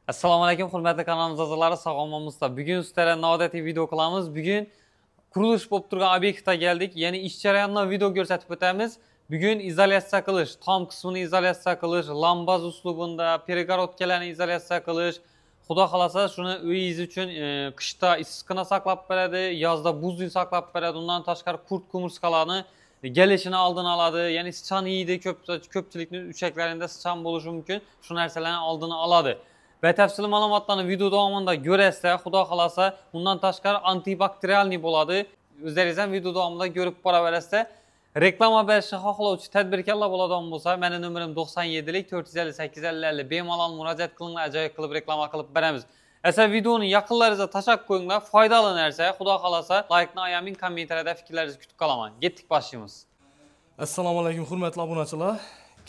Assalomu alaykum hurmatli kanalimiz a'zolari, sog' omonmisizlar. Bugun sizlarga noodatiy video qilamiz. Bugun qurilish bo'lib turgan obyektga keldik. Ya'ni ish jarayonidan video ko'rsatib o'tamiz. Bugun izolyatsiya qilish, tom qismini izolyatsiya qilish, lambaz uslubida peregorodkalarni izolyatsiya qilish. Xudo xolasa shuni uyingiz uchun qishda issiqqina saqlab beradi, yozda buzni saqlab beradi. Undan tashqari qurt qumursqalarni gelishini oldini oladi. Ya'ni sichon yeydi, ko'pchilikning uchaklarida sichon bo'lishi mumkin. Shu narsalarni oldini oladi. Batafsil ma'lumotlarni video davomida ko'rasizlar, xudo xolasa. Undan tashqari antibakterialniy bo'ladi. O'zlaringiz ham video davomida ko'rib boraverasizlar. Reklama berishni xohlovchi tadbirkorlar bo'ladigan bo'lsa, meni nomerim 97 458 50 bemalol murojaat qilinglar, ajoyib qilib reklama qilib beramiz. Esa videoni yaqinlaringizga tashlab qo'yinglar, foydali narsa, xudo xolasa. Laykni ayaming, kommentariyada fikrlaringizni kutib qolaman. Ketdik, boshlaymiz. Assalomu alaykum hurmatli obunachilar.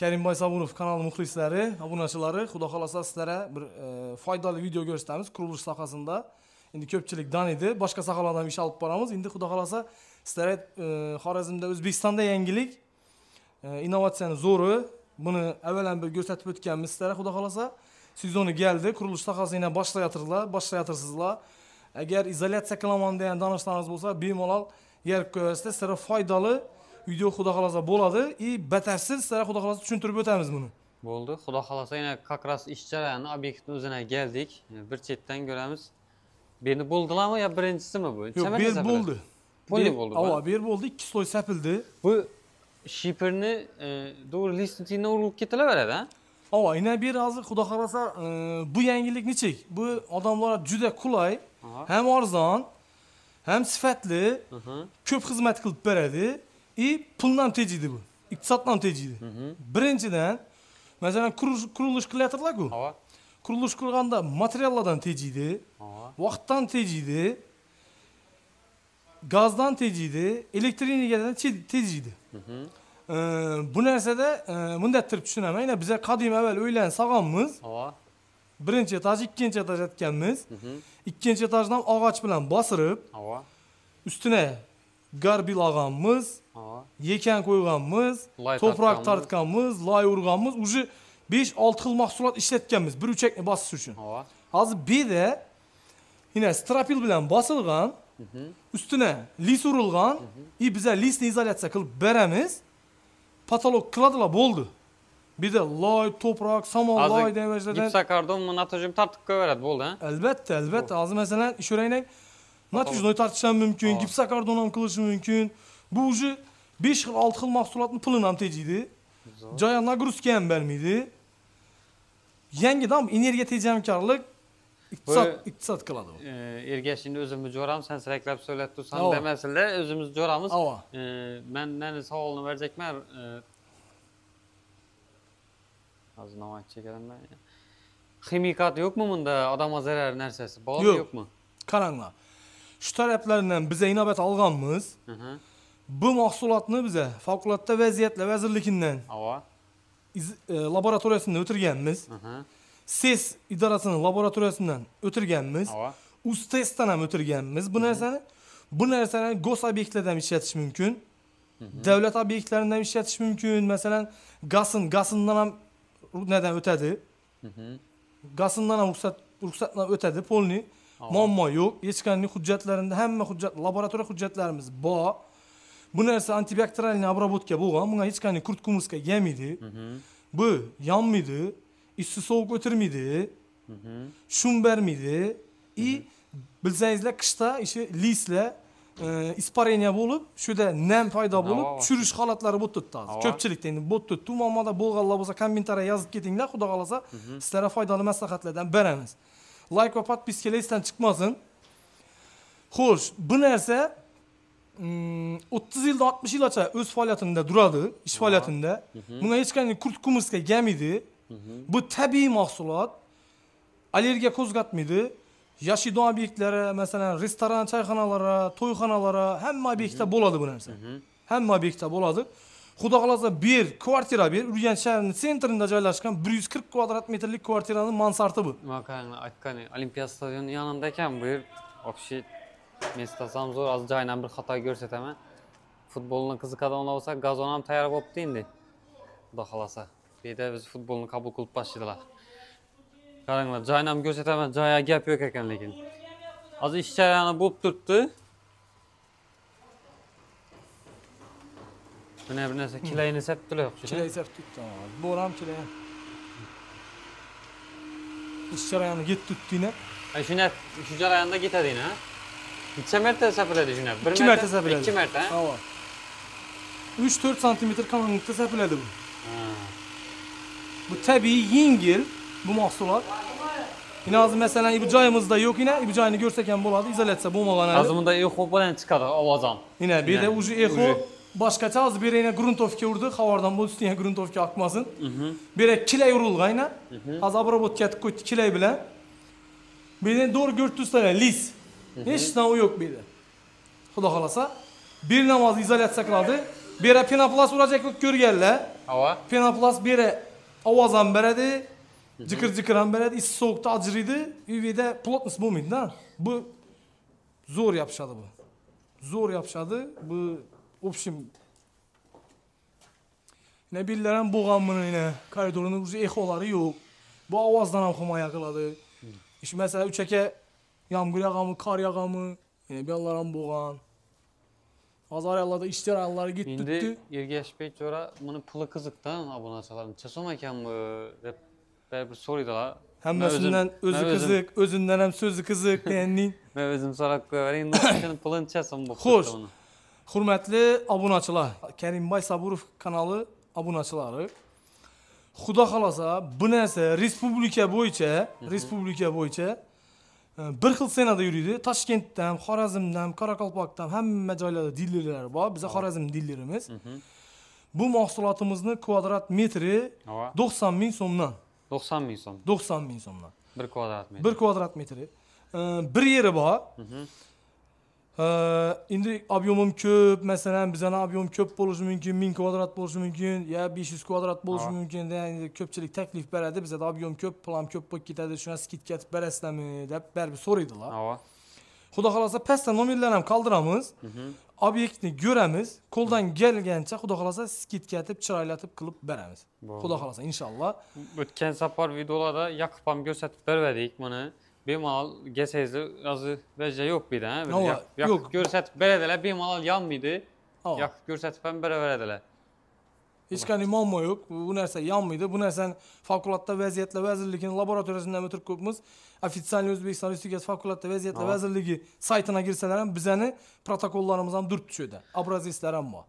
Karimboy Sabunov kanali muxlislari, obunachilari, xudo xolasa sizlarga bir foydali video ko'rsatamiz qurilish sohasida. Endi ko'pchilik daniydi, boshqa sohalardan ish olib boramiz. Endi xudo xolasa sizlarga Xorazmda, O'zbekistonda yangilik, innovatsiyani zo'ri, buni avvalan bir ko'rsatib o'tganmiz sizlarga xudo xolasa. Sezoni keldi, qurilish sohasini yana boshlayapsizlar. Agar izolyatsiya qilaman degan donishlaringiz bo'lsa, bemalol yerib qo'yasizlar. Sizlarga foydali video xudo xolasa bo'ladi и batafsil sizlarga xudo xolasa tushuntirib o'tamiz buni. Bo'ldi. Xudo xolasa yana как раз ish jarayoni obyektning o'zina keldik. Bir chetdan ko'ramiz. Berni bo'ldilarmi yo birinchisimi bu? Yo'q, ber bo'ldi. Bo'ldi bo'ldi. Ava, ber bo'ldi, 2 sloy sapildi. Bu shiferni to'g'ri listini urilib ketilaveradi, ha? Ava, ina ber hozir xudo xolasa bu yangilik nechik? Bu odamlarga juda qulay, ham arzon, ham sifatli, ko'p xizmat qilib beradi. И puldan tejiydi bu. Iqtisoddan tejiydi. Birinchidan, masalan, qurilish qilyaptilar-ku. Qurilish qilganda materiallardan tejiydi, vaqtdan tejiydi, gazdan tejiydi, elektr energiyadan tejiydi. Bu narsada bunday turib tushunaman. Yana biza qadim avval uylarni solganmiz. Birinchi etaj, ikkinchi etaj etganmiz. Ikkinchi etajdan og'och bilan bosirib, ustuna garbil olganmiz, yekan qo'yganmiz, to'proq tortganmiz, loy urganmiz, уже 5-6 xil mahsulot ishlatganmiz bir uchakni bosish uchun. Hozir bu yerda yine strapil bilan bosilgan, ustuna lis urilgan, и biza lisni izolyatsiya qilib beramiz. Patolog qiladilar, bo'ldi. Bu yerda loy, to'proq, somon loy degan gipsokardon natujim tortib qo'yaveradi, bo'ldi, ha? Albatta, albatta. Hozir masalan, ishoraylik, natujnoy tortish ham mumkin, gipsokardon ham qilish mumkin. Bu уже 5 xil, 6 xil mahsulotni pulini ham tejiydi. Joya nagruzka ham bermaydi. Yangidan energiya tejamkorlik iqtisod qiladi bu. Ergashingni o'zimiz jo'ramiz, sen siraklab so'ylab tursan demasinlar, o'zimiz jo'ramiz. Men nani savolni berjakman. Hozir nima aytib. Ximikat yo'qmi bunda? Odamga zarar narsasi bormi, yo'qmi? Qaranglar. Shu taraflaridan biza inobat olganmiz. Bu mahsulotni biza Favqulodda vaziyatlar vazirligidan laboratoriyasidan o'tirganmiz. SES idorasining laboratoriyasidan o'tirganmiz. UzTestdan ham o'tirganmiz bu narsani. Bu narsani gos obyektlarda ham ishlatish mumkin. Davlat obyektlaridan ham ishlatish mumkin. Masalan, gasindan ham nadan o'tadi. Gasindan ham ruxsatdan o'tadi, polni. Muammo yo'q. Hech qanday hujjatlarida hamma hujjat, laboratoriya hujjatlarimiz bor. Bu narsa antibakterial обработка bo'lgan. Bunga hech qanday qurt qumursqa yemaydi. Bu yonmaydi, issi sovuq o'tirmaydi, shum bermaydi. И bilsangizlar, qishda ishi lislar испарение bo'lib, shuda nam paydo bo'lib, tushirish holatlari bo'lib turibdi hozir. Ko'pchilikda endi bo'lib turibdi. Muammoda bo'lganlar bo'lsa, kommentariya yozib ketinglar, xudo xolasa sizlarga foydali maslahatlardan beramiz. Like va podpiska esdan chiqmasin. Xo'sh, bu narsa 30 yildan 60 yilgacha o'z faoliyatida duradi, ish faoliyatida. Bunga hech qanday qurt qumursqa yemaydi. Bu tabiiy mahsulot. Allergiya qo'zg'atmaydi. Yashaydigan obyektlari, masalan, restoran, choyxonalara, to'yxonalara, hamma obyektda bo'ladi bu narsa. Hamma obyektda bo'ladi. Xudo xolasa bir kvartira ber, Urganch shahrining sentrida joylashgan 140 kvadrat metrlik kvartiraning mansarti bu. Maqani aytgani Olimpiya stadioni yonida ekan bu yer. Вообще mestasam zo'r, hozir joyidan bir xato ko'rsataman. Futbolni qiziqadiganlar bo'lsa, gazon ham tayyor bo'libdi endi. Xudo xolasa. Bu yerda biz futbolni qabul qilib boshladilar. Qaranglar, joyini ham ko'rsataman, joyga gap yo'q ekan lekin. Hozir ish jarayoni bo'lib turibdi. Buna bir narsa kilayini sepdilar o'xshaydi. Kilay sepdi. Bo'ram kilay. Ish jarayoni ketdi tutdina. Shuni shu jarayonda ketadi, ha? Necha marta sepiladi shuni? Bir marta, 2 marta sepiladi. 2 marta, ha? Ava. 3-4 santimetr kalınlıkta sepiladi bu. Bu tabiiy yengil bu mahsulot. Yine hozir masalan bu joyimizda yo'q yine, bu joyini ko'rsak ham bo'ladi, izolyatsiya bo'lmagan hali. Hozir bunda eho bilan chiqadi ovoz ham. Yine bu yerda уже eho boshqacha hozir bu yerga gruntovka urdi, havordan bu ustiga gruntovka oqmasin. Bu yerga kilay urilgan yine. Hozir обработка qilib qo'ydi kilay bilan. Bu yerdan to'g'ri ko'rib tursalar, lis. Hech narsa yo'q bu yerda. Xudo xolasa, bir namoz izolyatsiya qiladi. Bu yerga penoplast urajak ko'rganlar. Ava. Penoplast bu yerga ovoz ham beradi. Jikir-jikir ham beradi, issiq sovuqda ajraydi, uyda plotность bo'lmaydi-da. Bu zo'r yopishadi bu. Zo'r yopishadi. Bu общем ne billar ham bo'lgan buni yine koridorning уже exolari yo'q. Bu ovozdan ham himoya qiladi. Ish masalan 3 aka yomg'ir yog'ami, qor yog'ami, yine bu yoqlar ham bo'lgan. Hozir ayollarda ish jarayonlari ketdi. Endi Ergashbek jo'ra buni puli qiziqdan obunachilar. Necha so'm ekan bu deb bir so'raydilar. Hammasidan o'zi qiziq, o'zidan ham so'zi qiziq deganning. Men o'zim so'rab qo'yavering, nima puli necha so'm bo'lib Xo'sh. Hurmatli obunachilar, Karimbay Saburov kanali obunachilari. Xudo xolasa, bu narsa respublika bo'yicha bir xil senada yuriydi. Toshkentdan, Xorazmdan, Qoraqalpoqdan hamma joylarda dilerlar bor. Biz Xorazm dilerimiz. Bu mahsulotimizni kvadrat metri 90 ming so'mdan. 90 ming so'm. 90 ming so'mdan. 1 kvadrat metr. 1 kvadrat metri. Bir yeri bor. Endi ob'yomim ko'p, masalan, bizani ob'yom ko'p bo'lishi mumkin, 1000 kvadrat bo'lishi mumkin, ya 500 kvadrat bo'lishi mumkin degan endi ko'pchilik taklif beradi. Bizada ob'yom ko'p, plan ko'p bo'lib ketadi, shuna skidka etib berasizlarmi deb baribir so'raydilar. Xudo xolasa pastda nomerlarni ham qoldiramiz. Obyektni ko'ramiz, qo'ldan kelgancha xudo xolasa skidka etib, chiroylatib qilib beramiz. Xudo xolasa inshaalloh. O'tgan safar videolarda yoqib ham ko'rsatib berdik buni. Bemalol kelsangiz hozir reja yo'q bu yerda, ha? Yoqib ko'rsatib beradilar, bemalol yonmaydi. Yoqib ko'rsatib ham beraveradilar. Hech qanday muammo yo'q. Bu narsa yonmaydi. Bu narsani Favqulodda vaziyatlar vazirligining laboratoriyasidan o'tirib ko'pmiz. Ofitsial O'zbekiston Respublikasi Favqulodda vaziyatlar vazirligi saytiga kirsalar ham bizani protokollarimiz ham durib tushadi. Obrazetslar ham bor.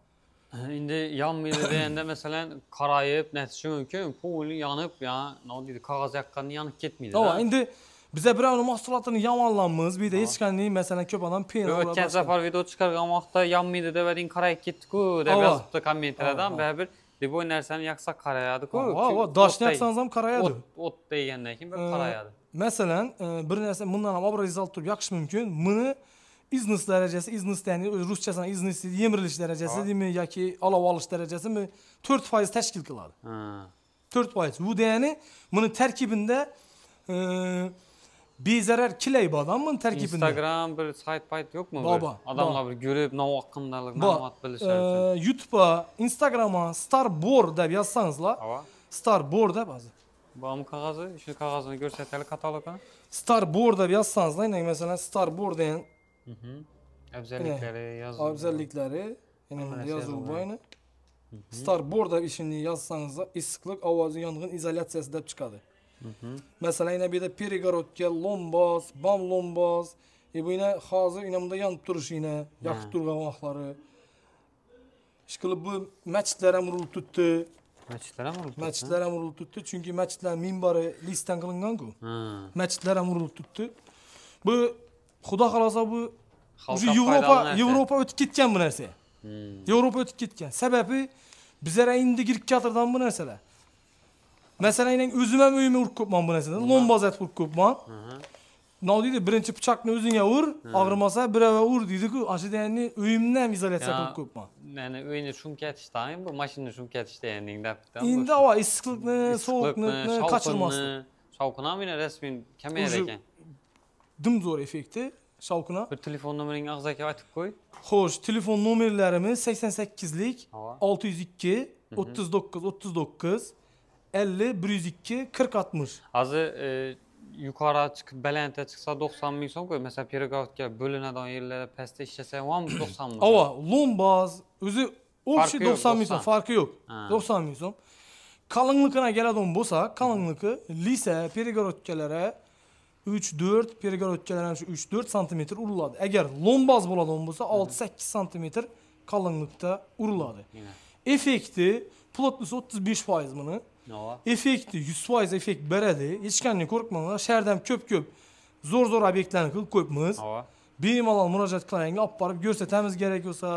Endi yonmaydi deganda masalan qorayib natishi mumkin. Pul yonib, ya nima deydi, qog'oz yoqqanda yonib ketmaydi. To'g'ri, endi biza birovning mahsulotini yomonlanmiz. Bu yerda hech qanday masalan ko'p odam pena o'tgan safar video chiqargan vaqtda yonmaydi deb ading qarayib ketdi-ku deb yozibdi kommentariyada. Baribir bu narsani yoqsa qarayadi-ku. Va, doshni yoqsangiz ham qarayadi. O't degandan keyin bir qarayadi. Masalan, bir narsa bundan ham obraz olib turib yoqish mumkin. Buni iznis darajasi, iznis ya'ni ruschasini iznis yemirilish darajasi deymi yoki olov olish darajasimi 4% tashkil qiladi. 4%. Bu degani buni tarkibida bezarar kilay bor odamning tarkibida. Instagram bir sayt payt yo'qmi? Odamlar bir ko'rib, nima haqida ma'lumot bilishar uchun. YouTube'a, Instagram'a Starbor deb yozsangizlar, Starbor deb hozir. Bormi qog'ozi? Shu qog'ozni ko'rsataylik katalogini. Starbor deb yozsangizlar, endi masalan Starbor degan afzalliklari yozuv. Afzalliklari yana yozuv bor endi. Starbor deb ishini yozsangizlar, issiqlik, ovozi, yong'in izolyatsiyasi deb chiqadi. Masalan, yine bir de perigorodka, lombaz, bam lombaz. Bu yine hazır, yine bunda yanıp duruşu yine, yakıp durgan vaqtları. İşqilib bu məscidlər ham urilib tutdi. Məscidlər ham urilib tutdi? Məscidlər ham urilib tutdi. Çünki məscidlər minbarı listdən qılınğan-ku. Məscidlər ham urilib tutdi. Bu, Xudo xolasa bu Yevropa o'tib ketgan bu narsa. Yevropa o'tib ketgan. Sababi bizlar endi kirib kelatirdan bu narsalar. Masalan, men o'zim ham uyimga urib ko'pman bu narsadan. Lombaz etib urib ko'pman. Nima deydi? Birinchi pichoqni o'zingga ur, og'rimasa birovga ur deydi-ku. Ana shu deganni uyimni ham izolyatsiya qilib ko'pman. Ya'ni uyni shumkatishdan, bu mashinani shumkatish deganing deb. Endi ava issiqlikni, sovuqni qochirmaslik. Shovqin ham yana rasmiy kamayar ekan. Dim zo'r effekti shovqin. Bir telefon nomeringni og'zaki aytib qo'y. Xo'sh, telefon nomerlarimiz 88lik 602 39 39 50 102 40 60. Hozir Yuqori chiqib balandga chiqsa 90 ming so'm qo'y. Masalan, peregorodka bo'linadigan yerlarda pastda ishlasa ham 90 ming. Ava, lombaz o'zi общий 90 ming so'm, farqi yo'q. 90 ming so'm. Kalınlıkına keladigan bo'lsa, kalınlığı lisa peregorodkalara 3-4 peregorodkalar ham shu 3-4 santimetr uriladi. Agar lombaz bo'ladigan bo'lsa 6-8 santimetr kalınlıkda uriladi. Effekti plotnisi 35% buni. Effekti 100% effekt beradi. Hech qanday qo'rqmanglar. Shaharda ham ko'p-ko'p zo'r-zo'r obyektlarni qilib qo'yibmiz. Bemalol murojaat qilinglar, olib borib ko'rsatamiz kerak bo'lsa,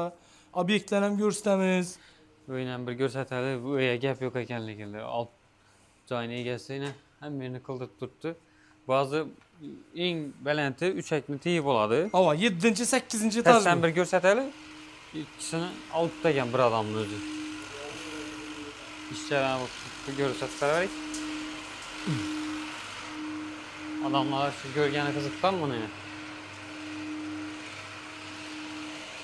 obyektlarni ham ko'rsatamiz. Uyni ham bir ko'rsatadi. Bu uyga gap yo'q ekanligini. Olib joyini egasini hammani qildirib turibdi. Ba'zi eng balanti 3akni tegib oladi. Ava, 7-chi, 8-chi etaj. Pastdan bir ko'rsatadi. Ikkisini olib tagan bir odamning o'zi. İşçilarni ko'rsatib beraylik. Odamlar shu ko'rgani qiziqdan buni.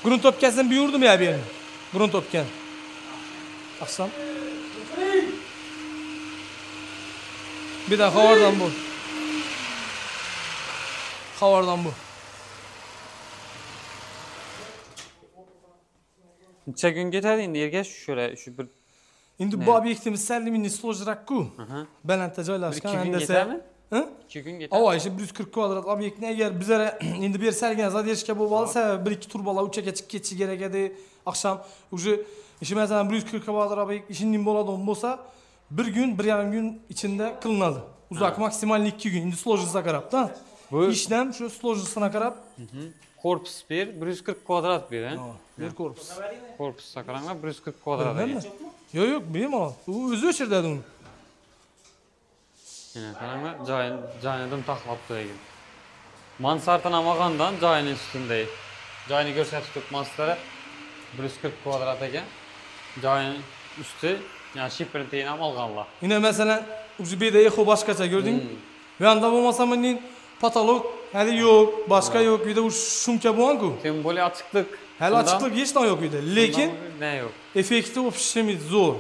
Gruntopkasini buyurdim ya bu yerni. Gruntopkan. Akşam. Bir dakika oradan bu. Xavardan bu. Necha kun ketadi endi Ergash shu bir. Endi bu obyektimiz sallimini sложrak-ku. Balandda joylashgan. 2 kun ketadimi? 2 kun ketadi. Ava, işte 140 kvadrat obyektni agar bizlar endi bu yer salgan zadержка bo'lib olsa, 1-2 turbalar uchaga chiqib ketishi kerak edi. Akşam уже işte masalan 140 kvadrat obyekt ishinning bo'ladigan bo'lsa, bir kun, 1,5 kun ichida qilinadi. Uzoq maksimal 2 kun. Endi сложностьga qarab-da. Bu ishdan shu сложностьga qarab. Korpus bir 140 kvadrat bir, ha? Bir korpus. Korpusga qaranglar 140 kvadrat ekan. Yo'q, yo'q, bemalol. U o'zi o'chiradi uni. Mana qaranglar, joyini dim taxlabdi ekan. Mansardani ham olgandan joyini ustida. Joyini ko'rsatib turibman sizlarga. 140 kvadrat ekan. Joyini usti, ya'ni shiferni tagini ham olganlar. Yine masalan, уже bu yerda eho boshqacha ko'rdingmi? Bu yoqda bo'lmasa mening patolog hali yo'q, boshqa yo'q. Uyda u shumka bo'lgan-ku. Tem более açıklık. Hali açıklık hech narsa yo'q uyda. Lekin ne yo'q. Effekti общий zo'r.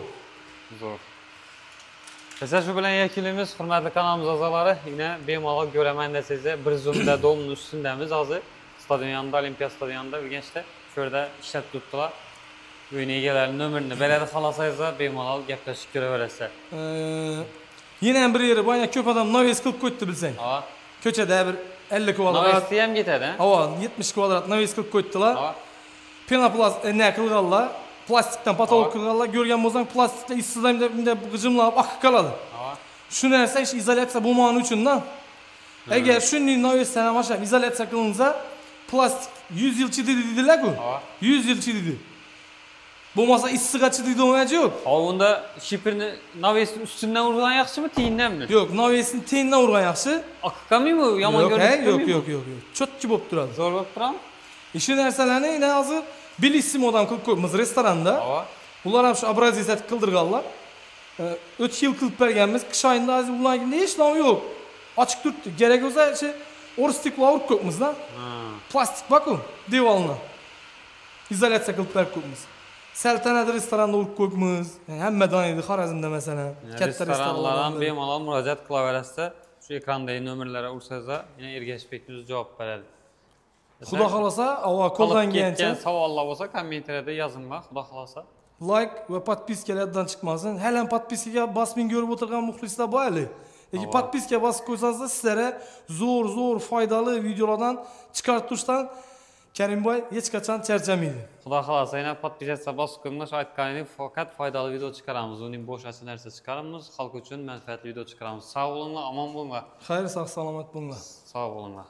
Zo'r. Mesela shu bilan yakunlaymiz, hurmatli kanalimiz a'zolari. Yine bemalol ko'raman desangiz, bir zoomda domning ustindamiz hozir. Stadion yanında, Olimpiya stadionida Urganchda. Shu yerda ishlab turibdilar. Uyni egalarining nomerini beradi, xohlasangiz bemalol gaplashib ko'raverasizlar. Yine ham bir yeri, bu aynan ko'p odam naves qilib qo'yibdi bilsang. Ko'chada bir 50 kvadrat. Navesni ham ketadi, ha? Ava, 70 kvadrat naves qilib qo'yibdilar. Penoplast ne qilganlar, plastikdan patolog qilganlar, ko'rgan bo'lsang plastikda issidan bunday g'ijimlab oqib qoladi. Shu narsa ish izolyatsiya bo'lmagani uchun-da. Agar shunday navesdan ham o'sha izolyatsiya qilinsa, plastik 100 yil chidaydi dedilar-ku. 100 yil chidaydi. Bo'lmasa issiqqa chidaydi degan yo'q. Unda shiferni navesni ustidan urgan yaxshimi, teyindanmi? Yo'q, navesni teyindan urgan yaxshi. Oqib qolmaymi, yomon ko'rinib qolmaymi? Yo'q, yo'q, yo'q. Cho'tki bo'lib turadi. Zo'r bo'lib turadimi? Shu narsalarni endi hozir Bellissimo odam qilib qo'yibmiz restoranda. Ular ham shu obrazец qildirganlar. O'tgan yil qilib berganmiz. Qish oyida hozir ularga hech nima yo'q. Ochiq turibdi. Kerak bo'lsa shu orstikla urib qo'yibmiz-da. Plastik bor-ku, devorni. Izolyatsiya qilib berib qo'yibmiz. Saltanat restoranda urib qo'yibmiz. Hammadan edi Xorazmda masalan. Katta restoranlar ham bemalol murojaat qilaverasizlar. Shu ekrandagi nomerlarga ursangizlar, yana Ergashbekning o'zi javob beradi. Xudo xolasa, ava qo'ldan kelgancha savollar bo'lsa kommentariyada yozinglar, xudo xolasa. Like va podpiskalardan chiqmasin. Hali ham podpiskaga bosmay ko'rib o'tirgan muxlislar bor hali. Lekin podpiska bosib qo'ysangizlar, sizlarga zo'r-zo'r foydali videolardan chiqarib turishdan Karimboy hech qachon charchamaydi. Xudo xolasa, yana podpiskaga bosib qo'yinglar, shu aytganingiz faqat foydali video chiqaramiz. Uning bo'sh narsa chiqaramiz, xalq uchun manfaatli video chiqaramiz. Sog' bo'linglar, omon bo'linglar. Xayr, sog' salomat bo'linglar. Sog' bo'linglar.